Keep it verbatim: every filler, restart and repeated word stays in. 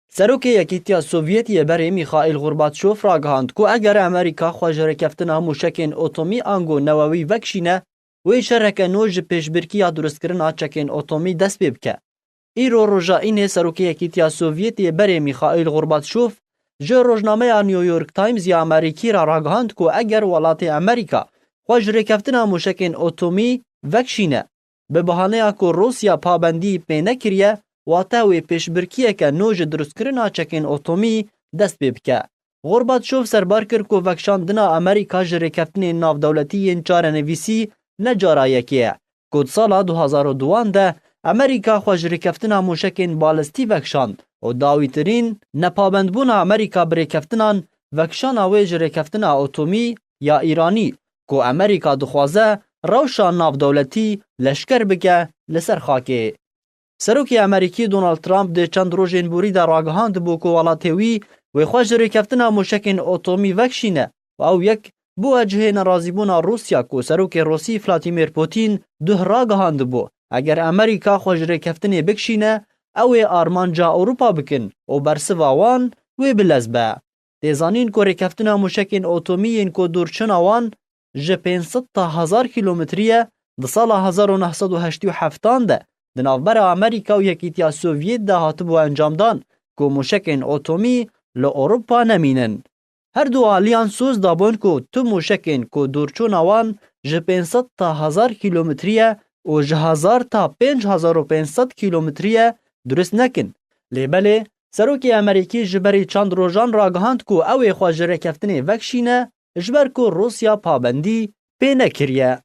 Serokê Yekîtiya Sovyetî yê berê Mîxaîl Gorbaçov ragihand ku eger Amerîka xwe ji rêkeftina mûşekên otomî ango newewî vekişîne, wê şereke nû ji pêşbirkiya durustkirina çekên otomî dest pê bike. Îro roja înê Serokê Yekîtiya Sovyetî yê berê Mîxaîl Gorbaçov ji rojnameya New York Times ya Amerîkî re ragihand ku eger welatê Amerîka xwe ji rêkeftina mûşekên otomî vekişîne, bi bahaneya ku Rûsya pabendî pê nekiriye, wate wê pêşbirkiyeke nû ji durustkirina çekên otomî dest pê bike. Gorbaçov serbar kir ku vekişandina Amerîka ji rêkeftinên navdewletî yên çarenivîsî ne cara yekê ye, ku di sala du hazar û duan de Amerîka xwe ji rêkeftina mûşekên balistî vekişand û dawîtirîn nepabendbûna Amerîka bi rêkeftinan vekişana wê ji rêkeftina otomî ya Îranî, ku Amerîka dixwaze rewşa navdewletî leşker bike li ser xakê. Serokê Amerîkî Donald Trump di çend rojên borî de ragihandibû ku welatê wî wê xwe ji rêkeftina mûşekên otomî vekişîne û ew yek bû cihê nerazîbûna Rûsya ku Serokê Rûsî Vladimir Putin duh ragihandibû, eger Amerîka xwe ji rêkeftinê bikişîne, ew ê armanca Ewropa bikin û bersiva wan wê bi lez be. Tê zanîn ku rêkeftina mûşekên otomî yên ku dûrçûna wan ji pênc sed ta hezar kîlometrî ye, di sala hezar û neh sed û heştê û heft de di navbera Amerîka û Yekîtiya Sovyet de hatibû encamdan ku mûşekên otomî li Ewropa nemînin. Her du aliyan soz dabûn ku tu mûşekên ku dûrçûna wan ji pênc sed ta hezar kîlometrî ye û ji hezar ta pênc hezar û pênc sed kîlometrî ye durust nekin. Lê belê, Serokê Amerîkî ji berî çend rojan ragihand ku ew ê xwe ji rêkeftinê vekişîne, ji ber ku Rûsya pabendî pê nekiriye.